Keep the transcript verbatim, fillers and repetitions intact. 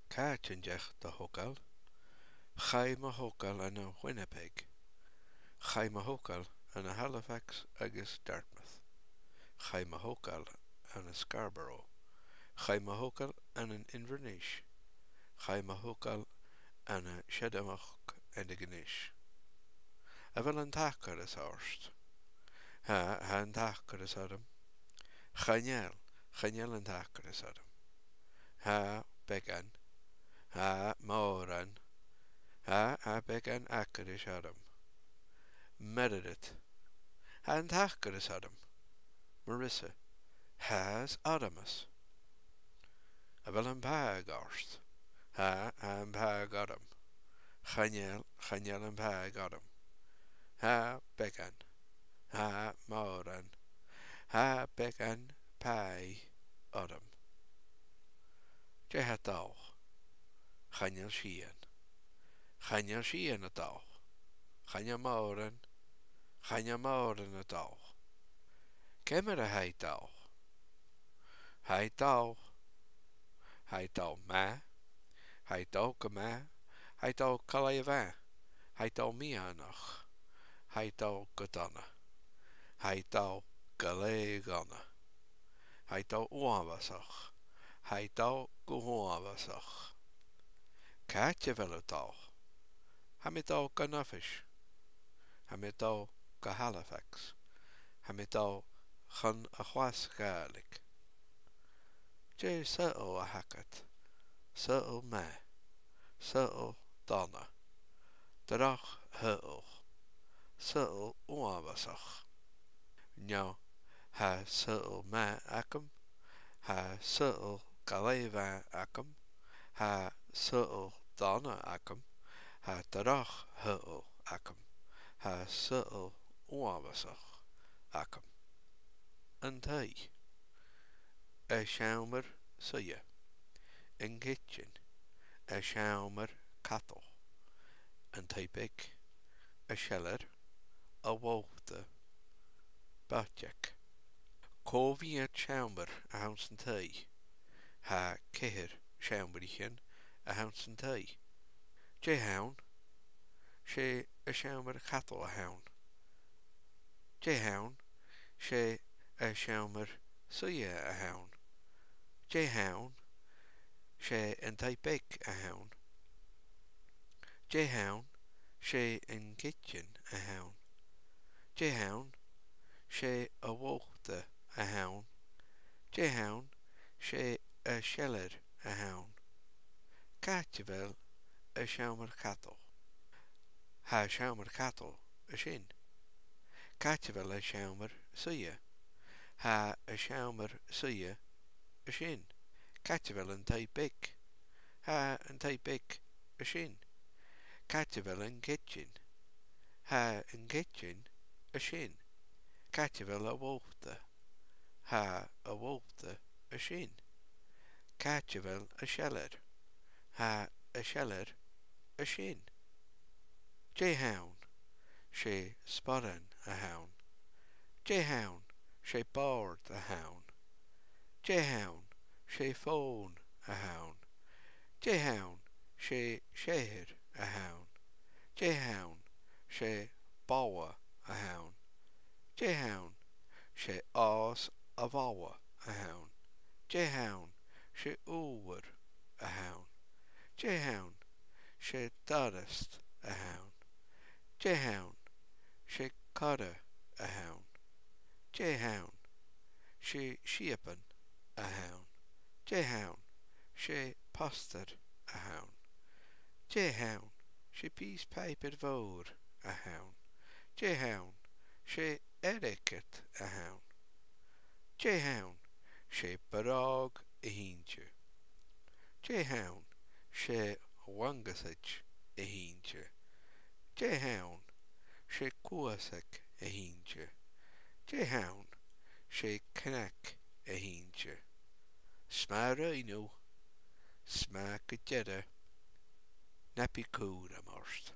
Càit an deach do thogail? Chaidh mo thogail ann an Winnipeg. Chaidh mo thogail ann an Halifax agus Dartmouth. Chaidh mo thogail ann an Scarborough. Chaidh mo thogail ann an Inbhir Nis. Chaidh mo thogail ann an Siorramachd Antigonish. A bheil an t-acras ort? Tha, tha an t-acras orm. Chan eil, chan eil an t-acras orm. Tha beagan, tha mòran, tha, tha beagan acrais orm. Meredith. Tha an t-acras orm. Marissa. Tha, 's orm-sa. A bheil am pathadh ort? Tha, tha am pathadh orm. Chan eil, chan eil am pathadh orm. Tha beagan, tha mòran, tha beagan pathadh orm. Dè tha dol? Chan eil sìon. Chan eil sìon a' dol. Chan eil mòran, chan eil mòran a' dol. Ciamar a tha i dol? Tha i dol. Tha i dol math. Tha i dol gu math. Tha i dol gu lèir mhath. Tha i dol meadhanach. Tha i dol gu dona. Tha i dol gu lèir dhona. Tha i dol uabhasach. Tha i dol gu h-uabhasach. Càit a bheil thu dol? Tha mi dol gun oifis. Tha mi dol gu Halifax. Tha mi dol chun a' chlas Ghàidhlig. Dè an saoghal a th' agad? Saoghal math. Saoghal dona. Droch shaoghal. Saoghal uabhasach. No, tha saoghal math agam, tha saoghal gu lèir mhath agam, tha saoghal dona agam, tha droch shaoghal agam, tha saoghal uabhasach agam. An taigh. An seòmar-suidhe. An cidsin. An seòmar-cadail. An taigh-beag. An seilear. Am bòrd. Boiteag. Cò mheud seòmar a th' anns an taigh? Tha ceithir seòmraichean a th' anns an taigh. Dè th' ann? 'S e an seòmar-cadail a th' ann. Dè th' ann? 'S e an seòmar-suidhe a th' ann. Dè th' ann? 'S e an taigh-beag a th' ann. Dè th' ann? 'S e an cidsin a th' ann. Dè th' ann? 'S e am bòrd a th' ann. Dè th' ann? 'S e an seilear a th' ann. Càit a bheil an seòmar-cadail? Tha an seòmar-cadail an sin. Càit a bheil an seòmar-suidhe? Tha an seòmar-suidhe an sin. Càit a bheil an taigh-beag? Tha an taigh-beag an sin. Càit a bheil an cidsin? Tha an cidsin an sin. Càit a bheil am bòrd? Tha am bòrd an sin. Càit a bheil an seilear? Tha an seilear an sin. Dè th' ann? 'S e sporan a th' ann. Dè th' ann? 'S e bòrd a th' ann. Dè th' ann? 'S e fòn a th' ann. Dè th' ann? 'S e sèithear a th' ann. Dè th' ann? 'S e balla a th' ann. Dè th' ann? 'S e às a' bhalla a th' ann. Dè th' ann? 'S e ùrlar a th' ann. Dè th' ann? 'S e doras a th' ann. Dè th' ann? 'S e corra a th' ann. Dè th' ann? 'S e siabann a th' ann. Dè th' ann? 'S e postair a th' ann. Dè th' ann? 'S e pìos pàipeir mhòr a th' ann. Dè th' ann? 'S e airgead a th' ann. Dè th' ann? 'S e bròg a th' innte. Dè th' ann? 'S e lanngusaid a th' innte. Dè th' ann? 'S e cluasaig a th' innte. Dè th' ann? 'S e cnag a th' innte. 'S math a rinn thu. 'S math gu dearbh. Na bi cùram ort.